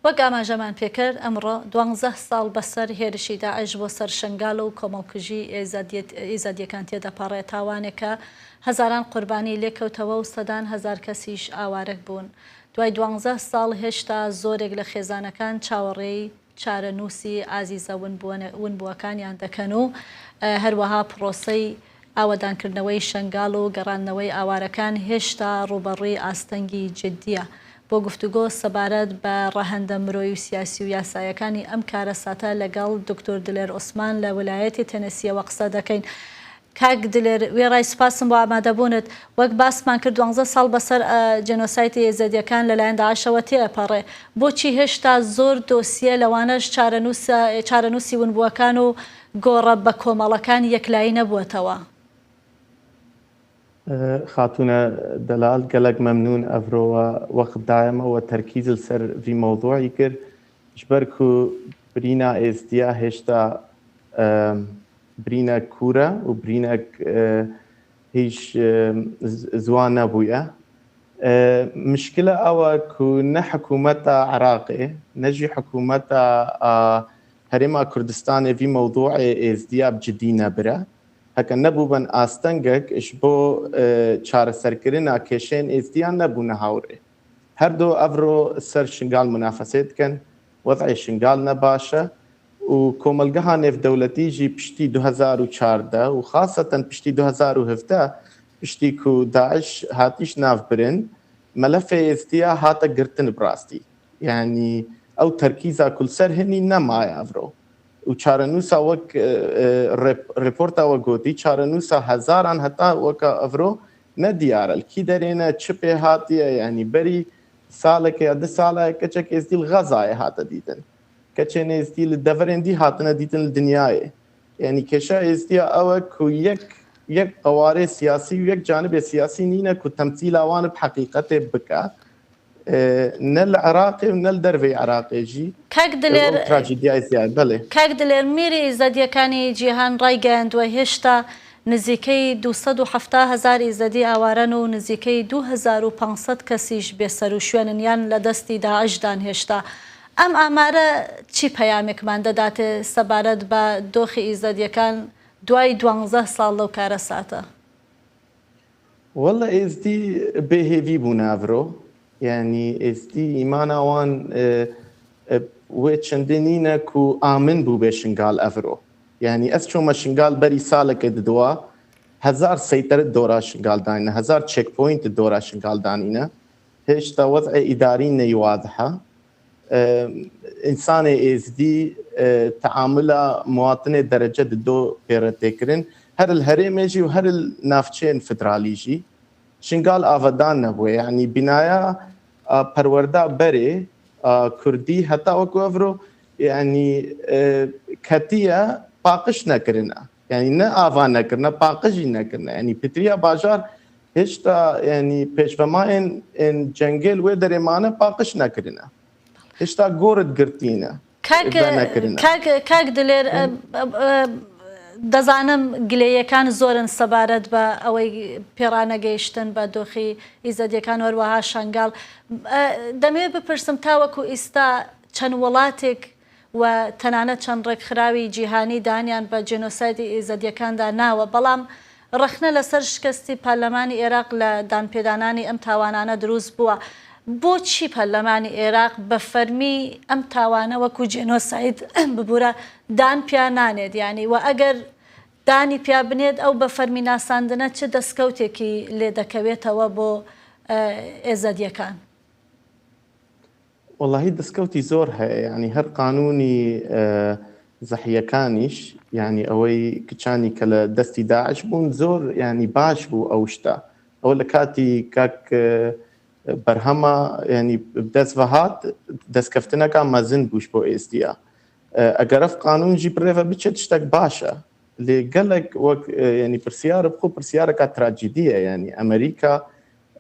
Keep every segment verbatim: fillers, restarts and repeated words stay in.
وەک ئاماژەمان پێکرد، ئەمڕۆ دوانزە ساڵ بەسەر هێرشی داعش بۆ سەر شنگال و کۆمەڵکوژی ئێزادیەت-، ئێزادیەکان تێدەپەڕێ، تاوانێکە هەزاران قوربانی لێکەوتەوە و سەدان هەزار کەسیش ئاوارەک بوون. دوای دوانزە ساڵ هێشتا زۆرێک لە خێزانەکان چاوەڕێی چارەنووسی ئازیزە ونبووەنە-، ونبووەکانیان دەکەن و، ئە، هەروەها پرۆسەی ئاوەدانکردنەوەی شنگال و گەڕاندنەوەی ئاوارەکان هێشتا ڕوبەڕووی ئاستەنگی جددیە. بۆ گفتوگۆ سەبارەت بە ڕەهەندە مرۆیی و سیاسی و یاسایەکانی ئەم کارەساتە لەگەڵ دکتۆر دلێر عوسمان لە ویلایەتی تێنەسیەوە قسە دەکەین. کاک دلێر، وێڕای سپاسم بۆ ئامادەبوونت. وەک باسمان کرد، دوانزە ساڵ بەسەر، ئە، جێنۆسایتی ئێزەدیەکان لەلایەن داعشەوە تێپەڕێ. بۆچی هێشتا زۆر دۆسیە، لەوانەش چارەنووسە-، چارەنووسی ونبووەکان و گۆڕە بە کۆمەڵەکان یەکلایی نەبووەتەوە؟ خاتونە دەلال، gelek memnûn evro we wext daye me, we terkîz li ser vî mewdûî kir. Ji ber ku birîna êzdiya hêşta, e, birînek kûr e û birînek, e, hîç, e, z-, ziwan nebûye. E, mişkile ew e ku ne hikûmeta Iraqê, ne jî hikûmeta, a, Herêma Kurdistanê vî mewdûê êzdiya bi cidî nebire. Heke nebûben astengek ji bo, e, çareserkirina kêşeyên êzdiyan nebûne hawrê. Her du evro ser Şingal munafesê dikin, wez'ê Şingal ne baş e û komelgeha nêvdewletî jî piştî du hezar û çardeh û xaseten piştî du hezar û hevdeh, piştî ku DAIŞ hatî ji nav birin, melefê êzdiya hate girtin bi rastî. Yanî ew terkîza ku li ser hinî nemaye evro. Û çarenûsa wek, e, e, rep-, reporta we gotî, çarenûsa hezaran heta weka evro ne diyar e. Li kî derê ne, çi pê hatiye, yanî berî saleke ya du sala ye keçek êzdî li Xezayê hate dîtin. Keçên êzdî li deverên dî hatine dîtin li dinyayê. Yanî kêşa êzdiya ew e ku yek, yek qewarê siyasî û yek canibê siyasî nîne ku temsîla wan bi heqîqetê bike. E, ne li Iraqê û ne li derveyî Iraqê jî. Kak Dilêr, ew trajediya êzdiya ye. Belê. Kak Dilêr, mîrî Îzediyekaniî Cîhan raygeyandiwe, hêşta nizîkey du sed û hefta hezar Îzedî awaran û nizîkey du hezar û pênc sed kesîş bêserûşwênin yan li destî DAIŞ dan hêşta. Em amare çi peyamekman dedate sebaret be doxî Îzediyekan duay duanzeh sal lew karesate? Wele êzdî bêhêvî bûne evro. Yanî êzdî îmana wan, e, e, wê çendê nîne ku amin bûbe Şingal evro. Yanî ez çûme Şingal berî saleke di dua, hezar seytere di dora Şingal danîne, hezar checkpoint di dora Şingal danîne. Hêşta wez'ê îdarî neywadih e. E, însanê êzdî, e, teamula muwatinê derece di do pê re tê kirin. Her li herêmê jî û her li navçeyên federalî jî. Şingal avedan nebûye. Yanî bînaya, a, perwerda berê, a, kurdî heta wekî evro, yanî, e, ketiye, paqij nekirine. Yanî ne ava nekirine, paqij jî nekirine. Yanî pitiriya bajar hêşta, yanî pêşvemayên ên cengê li wê derê mane, paqij nekirine. Hêşta gor digirtîne. Kak, venekirine. Kak, Kak Dilêr, e, e, e, dezanim gileyêkan zor in sebaret be ewey pêranegihiştin be doxî Îzediyêkan û her wiha Şengal. E, demê bipirsim, ta wekû îsta çend welatek we tenanet çend rêkxirawî cîhanî daniyan be cînosaydê Îzediyêkan de nawe. Belam rexne li ser şikestî parlemanî Êraq li danpêdananî em tawanane dirûst bûwa. Bo çi parlemanî Êraq bi fermî em tawane wekû cînosayd bibûre dan piya nanêt? Yanî we eger danî piya binêt, ew bi fermî nasandine çi destkewtêkî lê dekewêtewe bo, e, Êzediyêkan? Wellahî destkewtî zor heye. Yanî her qanûnî, e, zehiyekanîş, yanî ewey kiçanî ke li destî DAIŞ bûn, zor, yanî baş bû ew şta. Ew li katî kak, e, Berhema, yanî bi dest ve hat, destkeftineka mezin bû ji bo êzdiya. E, eger ev qanûn jî bi rê ve biçe, tiştek baş e. Lê gelek wek, e, yanî pirsiyar bi xwe pirsiyareka trajîdî ye. Yanî Amerîka,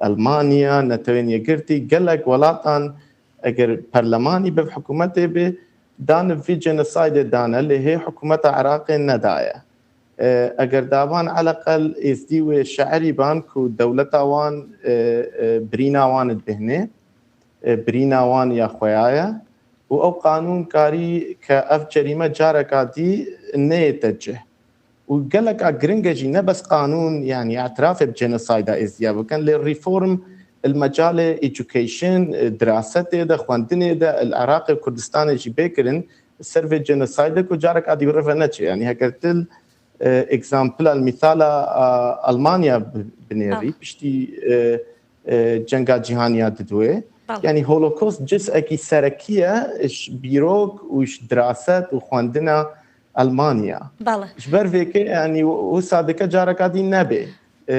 Elmanya, Netewên Yekgirtî, gelek welatan eger perlemanî be, hikûmetê be, dan vî cenosaydê dane, lê hê hikûmeta Iraqê nedaye. E, eger daban eleqel êzdî wê şeirî ban ku dewleta wan, e, e, birîna wan dibêhnê, e, birîna wan ya xweya ye. û ew qanûn karî ke ev cerîme careka dî neyête cih. Û geleka giring e jî, ne bes qanûn, yanî îtirafê bi jenosayda êzdiya bikin, lê reform li mecalê education, dirasetê de, xwendinê de, li Iraqê û Kurdistanê jî bê kirin, ser vê jenosayde ku careka dî rive neçe. Yanî heger til, e, example, mîsala, a, Almanya bi-, binêrî, Tamam. piştî, e, e, cenga cîhaniya didwê. Belê. Yanî Holocaust cisekî serekî ye ji bîrok û ji diraset û xwendina Almanya. Belê. Ji ber vê ke, yanî, wisa dike careka dî nebe. E,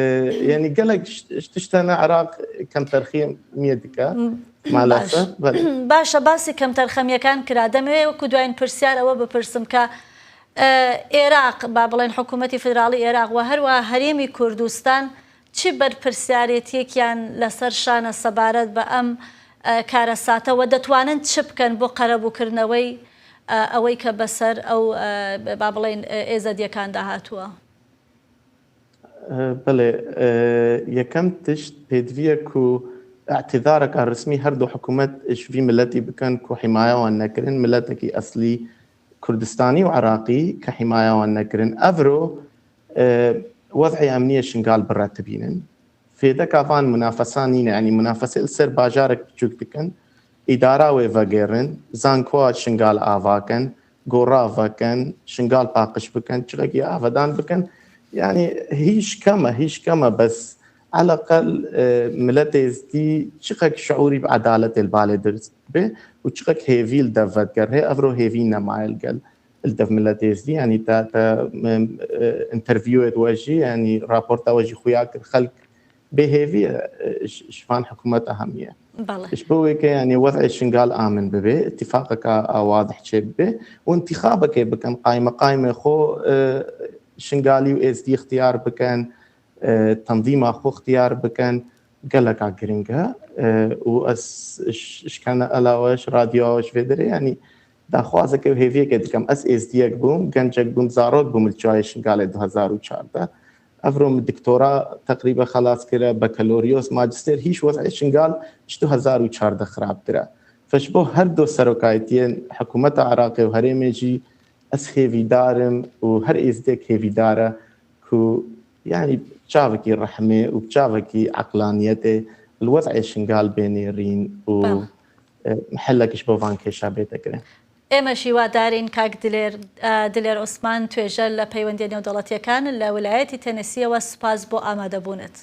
yanî gelek ji, ji tiştene Iraq kemterxî miyê dike. M-, Maalesef. Baş. Belê. Baş e, basî kemterxemiyekân kira. Demê wê wekû duayên pirsyar ewe bipirsim ke, e, Iraq, ba bilên hikûmetî federalî Iraq we her wiha herêmî Kurdistan çi berpirsyarêtiyekî yan leser şan e sebaret bi em, e, karesate we detwanin çi bikin bo qerebûkirinewey, e, ewey ke beser ew, e, ba bilên, e, êzediyekân de hatûye? E, belê, e, yekem tişt pêdivî ye ku îtîzareka resmî her du hikûmet ji vî miletî bikin ku hîmaya wan nekirin, miletekî eslî Kurdistanî û Iraqî ke hîmaya wan nekirin. Evro, e, wez'ê emniyê Şingal bi re tibînin. Fêdeka van munafesa nîne, yanî munafesê li ser bajarek biçûk dikin, îdara wê vegêrin, zankoa Şingal ava kin, gora vekin, Şingal paqij bikin, çiqekî avedan bikin. Yanî hîş kem e, hîş kem e, bes eleqel, e, miletê êzdî çiqek şiûrî bi edaletê li balê dirist bibe û çiqek hêvî li dev vedigerhe, evro hêvî nemaye li gel, li dev miletê êzdî. Yanî te, te, em, e, interviyûyê we jî, yanî raporta we jî xuya kir, xelk bêhêvî ye, e, ji, ji van hikûmeta hemî ye. Belê. Ji bo wê ke, yanî, wez'ê Şingal amin bibe, îtîfaqeka a wadih çêbibe û întîxabekê bikin, qaymeqaymê xwe, e, Şingalî û êzdî ixtiyar bikin, e, tenzîma xwe ixtiyar bikin, geleka giring e. E, û ez ji, ji kanala we, ji radyoya we, ji vê derê, yanî, daxwazeke û hêviyeke dikim. Ez êzdiyek bûm, gencek bûm, zarok bûm li çiyayê Şingalê du hezar û çardeh. Evro min doktora teqrîbe xelas kire, bakaloriyos, majistêr, hîş wez'ê Şingal ji du hezar û çardeh xirabtir e. Fe ji bo her du serokayetiyên hikûmeta Iraqê û herêmê jî ez hêvîdar im û her êzdiyek hêvîdar e ku, yanî, bi çavekî rehmê û bi çavekî eqlaniyetê li wez'ê Şingal bê nêrîn û, Belê. e, helek ji bo van kêşa bête kirin. ئێمەش هیوادارین کاک دلێر، ئە، دلێر عوسمان توێژەر لە پەیوەندیە نێودەوڵەتیەکان لە ویلایەتی تێنێسیەوە. سوپاس بۆ ئامادەبوونت.